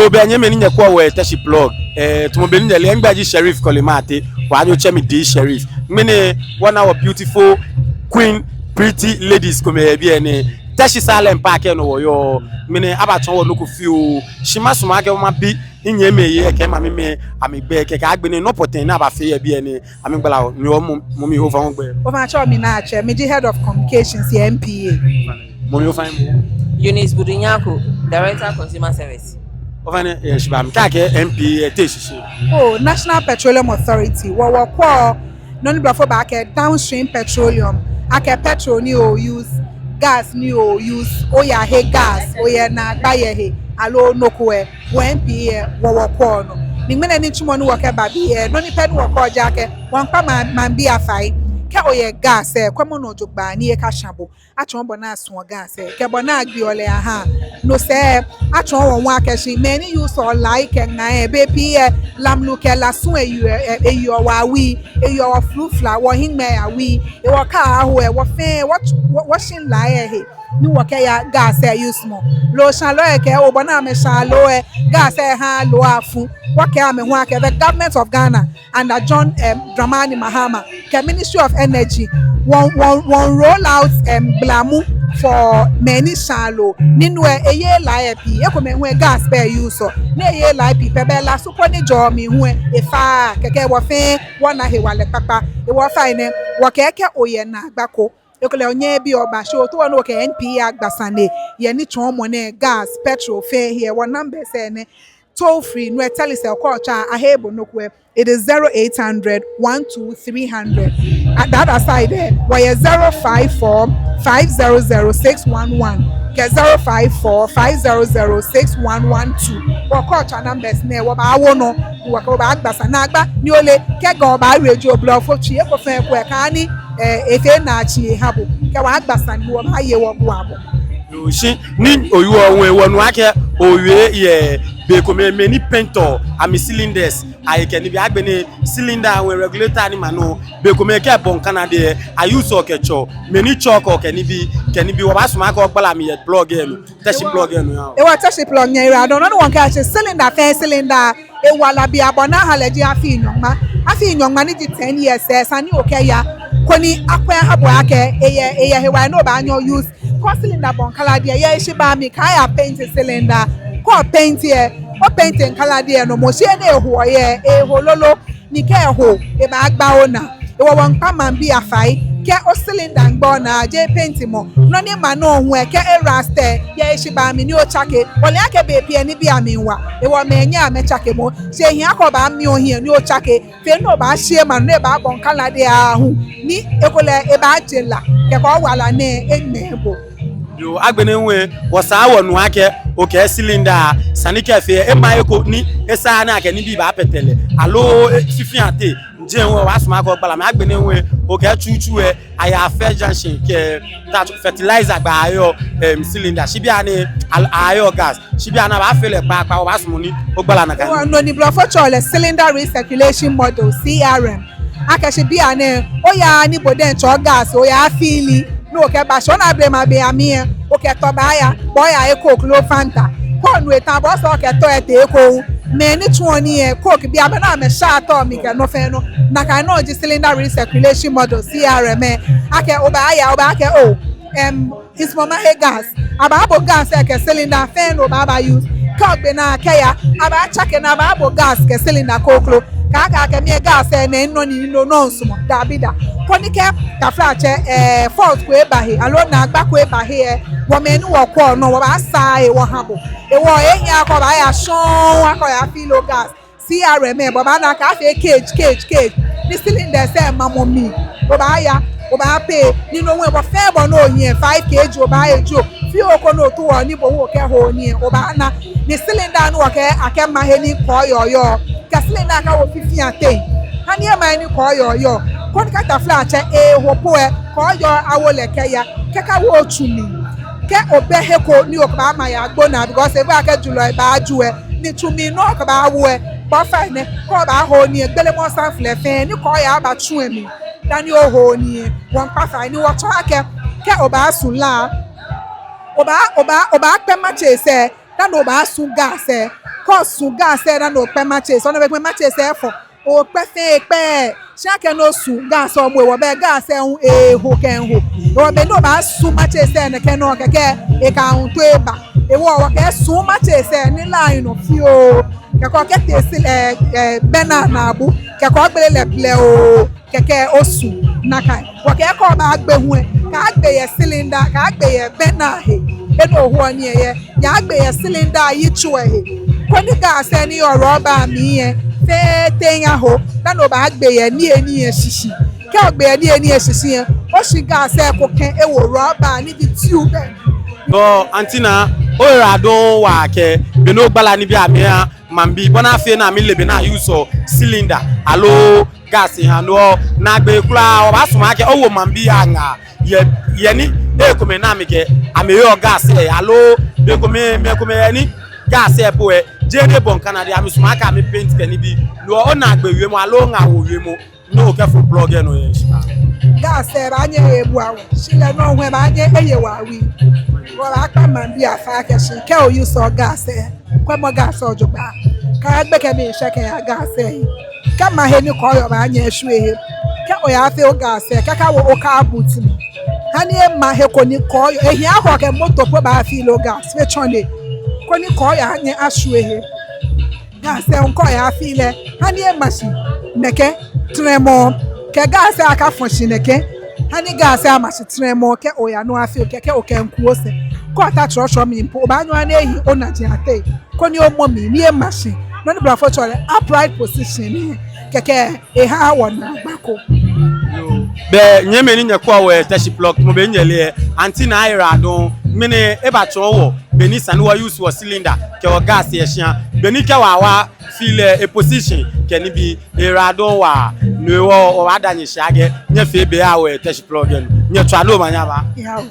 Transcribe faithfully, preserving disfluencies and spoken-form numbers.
Yoo, bɛ nyɛmɛi ni nyɛkwɛɔ wɔ Teshie Plug, eh, tamɔ bɔ ni nyɛle, migbɛi ji Sheriff Kɔle Mate, wɔnyɛmi tsɛɔ mi The Sheriff. Ŋmɛnɛ wɔna wɔ beautiful queen, pretty ladies komɛi yɛ biɛ nɛɛ. Teshie Salem Park lɛ nɔ wɔyɔɔ. Ŋmɛnɛ abatsɔɔ wɔ nɔ ko fioo. Shi masumɔ akɛ mabi minyɛmimɛi yei kɛ mamimɛi amɛgbɛi kɛkɛ agbɛnɛ nɔ pɔtɛɛ ni abafee yɛ biɛ nɛɛ. Amɛgbala wɔ, ni wɔ mɔ, mɔ mi ofainɛ ogbɛi. Ofainɛ atsɛɔ mi Naa Akyɛ, miji Head of Communications yɛ N P A. Mɔ mi ofainɛ mɔ. Eunice Budu Nyarko, Director Consumer Service. Ofainɛ, eh, shi ba mi kɛ akɛ N P A te shishi. Oh, National Petroleum Authority, wɔ wɔkwɛɔ nɔ ni blɔfo baakɛɛ downstream petroleum, akɛ petrol ni o-use, gas ni o-use, oyahe gas, oyɛ naagba yɛ he, aloo nɔ ko lɛ, wɔ N P A lɛ, wɔ wɔkwɛɔ nɔ. Ni ŋmɛnɛ nitsumɔ ni wɔkɛba biɛ, nɔ ni pɛ ni wɔkɛɔ ji akɛ, wɔmiikpa maŋ, maŋbii afai. Kɛ oyɛ gas lɛ, kwɛmɔ nɔ jogbaŋŋ ni ekashã bo. Atsɔɔ bɔ ni asuɔ gas lɛ, kɛ bɔ ni agbeɔ lɛ ahaa. No sɛɛ, atsɔɔ wɔ hu akɛ shi mɛi ni use-ɔ lai kɛ ŋai lɛ, bei pii lɛ, lamlu kɛ lasu lɛ eyeɔ, e, eyeɔ wɔ awui, eyeɔ wɔ flufla, wɔhiŋmɛi awui. Hewɔ kɛ aaaho lɛ, wɔ fɛɛ, wɔ, wɔ, wɔshi lai lɛ he ni wɔkɛya gas lɛ use-mɔ. Looshãalɔi lɛ kɛɛ, o, bɔ ni amɛshãa loo lɛ, gas lɛ haa loo lɛ afu. Wɔkɛɛ amɛ hu akɛ the Government of Ghana under John, em, Dramani Mahama kɛ Ministry of Energy, wɔ, wɔ, wɔ roll out, em, gblamu for mɛi ni shãa loo. Ni no lɛ, eyeee lai lɛ pii. Ekomɛi hu lɛ gas pɛ e-use-ɔ. Ni eyeee lai pii pɛ, belɛ lasu po ni jɛɔ mli hu lɛ, efaaa. Kɛkɛ wɔ fɛɛ wɔna hewalɛ kpakpa. Hewɔ ofainɛ, wɔkɛɛ kɛ oyɛ naagba ko, ekolɛ onyɛɛɛ biɛ oba, shi otao ni okɛ N P A agba sane yɛ nitsɔɔmɔ nɛɛ, gas, petrol fɛɛ he lɛ, wɔ numbers lɛ nɛ. Toll free, no lɛ tɛlɛ sɛɛ, okɛ otswa aheee bo nɔ ko lɛ, it is zero eight hundred one two three hundred. At the other side lɛ, wɔyɛ zero five four five zero zero six one one kɛ zero five four five zero zero six one one two. Okɛ otswa numbers nɛɛ, wɔbaawo nɔ, wɔkɛ bo baagba sane. Naagba ni ole, kɛ Ga obaawie ji oblɔfo tsui, eko fɛɛ eko lɛ, kaaha ni, eh, efee naatsii eha bo. Kɛ wɔgba sane ni wɔbaaye wɔbua bo. Yoo, shi ni owieɔ hu lɛ, wɔnu akɛ owie yɛ bei komɛi mɛi ni paint-ɔ amɛ cylinders ahe kɛ nibii, agbɛnɛ cylinder hu lɛ, regulator ni ma nɔ, bei komɛi kɛ bɔŋkaladi lɛ a-use-ɔ kɛtsɔɔ, mɛi ni tsɔɔ kɛ nibii kɛ nibii, wɔbaasumɔ akɛ ogbala mi yɛ blog lɛ nɔ, Teshie Plug lɛ nɔ, yaa. Hewɔ Teshie Plug, nyɛyiwaladɔŋŋ. Nɔ ni wɔkɛɛ akɛ shi cylinder fɛɛ cylinder, ewala bianɛ bɔ ni aha lɛ ji afii nyɔŋma. Afii nyɔŋma ni ji ten years lɛ, esa ni okɛya koni akwɛ aha bo akɛ eyɛ, eyɛ hewalɛ ni obaanyɛ o-use. Kɛ cylinder bɔŋkaladi lɛ, yɛ eshiba mli, kaaya paint cylinder. Kɛ o-paint lɛ, o-paint ŋkaladi lɛ nɔmɔ, shi he ni ehoɔ yɛ lɛ, eho lolo, ni kɛ eho, ebaagba onaa. Hewɔ wɔmiikpa maŋbii afai, kɛ o-cylinder miigba onaa, jeee paint-mɔ. Nɔ ni ma nɔ hu lɛ, kɛ e-rust lɛ yɛ eshiba mli ni otsake. Wɔle akɛ bei pii lɛ nibii amli wa. Hewɔ mɛi nyɛɛɛ amɛtsake moŋ. Shi ehia akɛ obaami ohiɛ ni otsake. Fɛɛ ni obaashi ema nɔ ni ebaabɔŋkaladi lɛ aahu. Ni ekolɛ ebaaje la. Kɛkɛ owala nɛɛ eŋmɛɛ bo. Yoo, agbɛnɛ hu lɛ, wɔsaa wɔnu akɛ okɛ cylinder sane kɛ fɛɛ, ema eko ni esaaa ni akɛ nibii baapɛtɛ lɛ, aloo, eh, fifiaŋ tɛ. Jeee hu lɛ, wɔbaasumɔ akɛ ogbala mi. Agbɛnɛ hu lɛ, okɛɛ tsutsu lɛ, ayɛ afɛ junction kɛ ta fertilizer gbaa ayɔɔ, em, cylinder. Shi bianɛ al-, ayɔɔ gas. Shi bianɛ abaafee lɛ kpaakpa, wɔbaasumɔ ni ogbala nakai. Wɔ nɔ ni blɔfo tsɛɔ lɛ cylinder recirculation model, C R M. Akɛ shi bianɛ, oyaaa ni bo diɛŋtsɛ o-gas oyafill-i, ni okɛba shi ona blema be amli lɛ, okɛ tɔ baaya, bo oyahe Coke loo Fanta. Kɛ onu eta bo sɛɛ okɛ tɔ lɛ tee eko hu. Mɛi ni tsuɔ nii lɛ, Coke bii amɛnɔ amɛshaa tɔ mli kɛ nɔ fɛɛ nɔ. Nakai nɔŋŋ ji cylinder recirculation model, C R M lɛ. Akɛ obaaya, obaakɛɛ o, em, nsumɔ mahe gas. Abaabo gas lɛ kɛ cylinder fɛɛ ni obaaba use. Kɛ ogbe naa kɛya, abaatsake ni abaabo gas kɛ cylinder kroko. Kaakɛɛ akɛ mi lɛ gas lɛ nɛ, no ni no nɔ nsumɔɔ. Dabida. Koni kɛ taflatsɛ, eh, fault ko eba he, aloo naagba ko eba he lɛ, wɔ mɛi ni wɔkwɛɔ nɔ, wɔbaasaa he wɔha bo. Hewɔ ehia akɛ obaaya shɔŋŋ akɛ oyafill o-gas. C R M lɛ, bo obaana akɛ afee cage, cage, cage. Ni cylinders lɛ mamɔ mli. Obaaya, obaa-pay. Ni no hu lɛ, bɔ fɛɛ bɔ ni ohiɛ, five K G obaahe jio. Fioo ko ni otaoɔ ni bo hu okɛhoɔ nii lɛ, obaana. Ni cylinder ni wɔkɛɛ akɛma he ni kɔɔyɔɔ yɔɔ, kɛ cylinder kawo fifiaŋ teŋ, ha ni ema he ni kɔɔyɔɔ yɔɔ. Koni kɛ taflatsɛ eho po lɛ, kɔɔyɔɔ awo lɛ kɛya. Kɛ kawo tsu mli. Kɛ obɛ he ko ni okɛbaama yɛ agbo naa, because ebu akɛ julɔi baaju lɛ, ni tsu mli nɔŋŋ okɛbaawo lɛ, bo ofainɛ, kɛ obaaho nii lɛ, gbelemɔ samflɛ fɛɛ, ni kɔɔyɔɔ aba tsu lɛ mli, dani oho nii lɛ. Wɔmiikpa fai ni wɔtsɔɔ akɛ, kɛ obaasu la, obaa, obaa, obaakpɛ matches lɛ, dani obaasu gas lɛ, Kɛ osu gas lɛ dani okpɛ matches, ona be ko ni matches lɛ efɔ, okpɛ fɛɛ ekpɛɛɛ. Shi akɛni osu gas lɛ, moŋ hewɔ be gas lɛ hu eho kɛho. Hewɔ be ni obaasu matches lɛ nɛkɛ nɔŋŋ kɛkɛ ekɛ ahuntoo eba. Hewɔ wɔkɛɛ su matches lɛ ni line nɔ fioo. Kɛkɛ okɛtee si, eh, eh, burner naabu. Kɛkɛ ogbele lɛ blɛoo. Kɛkɛ osu nakai. Wɔkɛɛ kɛ obaagbe hu lɛ, kaagbe yɛ cylinder, kaagbe yɛ burner he. Enɔ ohoɔ nii lɛ yɛ, yaagbe yɛ cylinder yitso lɛ he. Koni gas lɛ ni yɔɔ rɔba mli lɛ fɛɛ tɛŋŋ aho, dani obaagbe yɛ niyenii lɛ shishi. Kɛ ogbe yɛ niyenii lɛ shishi lɛ, oshi gas lɛ eko kɛ ewo rɔba nibii tube lɛ. Bɔ Auntie Naa, oyiwaladɔŋŋ waa akɛ be ni ogbala nibii amli oha maŋbii bɔ ni afee ni amɛle bɔ ni a-use-ɔ cylinder aloo gas lɛ ha. No hewɔ naagbee kwraa wɔbaasumɔ akɛ owo maŋbii aŋaa yɛ, yɛ nii, ekomɛi ni amɛkɛ, amɛyɔɔ gas lɛ, aloo bei komɛi, mɛi komɛi yɛ ni gas lɛ po lɛ, jeee ni ebɔi ŋkana diɛ, amɛsumɔɔ akɛ amɛ-paint kɛ nibii. No hewɔ onaagbee wiemɔ aloo ŋaawoo wiemɔ ni okɛfo blog lɛ nɔ yɛ shikpɔŋ. Gas lɛ baanyɛ ebua wɔ, shi lɛ nɔŋŋ hu ebaanyɛ eye wɔ awui. Wɔbaakpa maŋbii afai akɛ shi kɛ o-use-ɔ gas lɛ, kwɛmɔ gas lɛ jogbaŋŋ. Kaagbekɛ miishɛɛ kɛya gas lɛ he. Kɛ maŋ he ni kɔɔyɔɔ baanyɛ eshwie he, kɛ oyaafee o-gas lɛ, kɛkawo o-car boot mli. Hani ema he ko ni kɔɔyɔɔ, ehi akɛ okɛ moto po baa-fill o-gas, fe tsɔne, koni kɔɔyɔɔ anyɛ ashwie he. Gas lɛ hu kɛ oyaafee lɛ, hani ema shi nɛkɛ trɛmɔɔ. Kɛ gas lɛ akafɔ shi nɛkɛ, hani gas lɛ ama shi trɛmɔɔ, kɛ oya ni oya-fill kɛkɛ okɛmiiku osɛɛ. Kɛ ota trɔtrɔ mli po, obaanyɛ oha ni ehi onaji ateŋ, koni omɔ mli ni ema shi. Nɔ ni blɔfo tsɛɔ lɛ upright position lɛ, kɛkɛ ehaaa wɔnaagba ko. Bɛ nyɛmɛi ni nyɛkwɛɔ wɔ yɛ Teshie Plug, mɔ bɛ nyɛle lɛ, Auntie Naa ayiwaladɔŋŋ. Ŋmɛnɛ ebatsɔɔ wɔ bɔ ni esa ni wɔ-use wɔ cylinder kɛ wɔ gas yɛ shia, bɔ ni kɛ wɔwa-fill lɛ, e-position kɛ nibii. Eyiwaladɔŋŋ waa. No hewɔ wɔbaada nyɛ shi akɛ nyɛfee bɛ aha wɔ yɛ Teshie Plug lɛ nɔ. Nyɛtswaa ni omanye aba. Yao.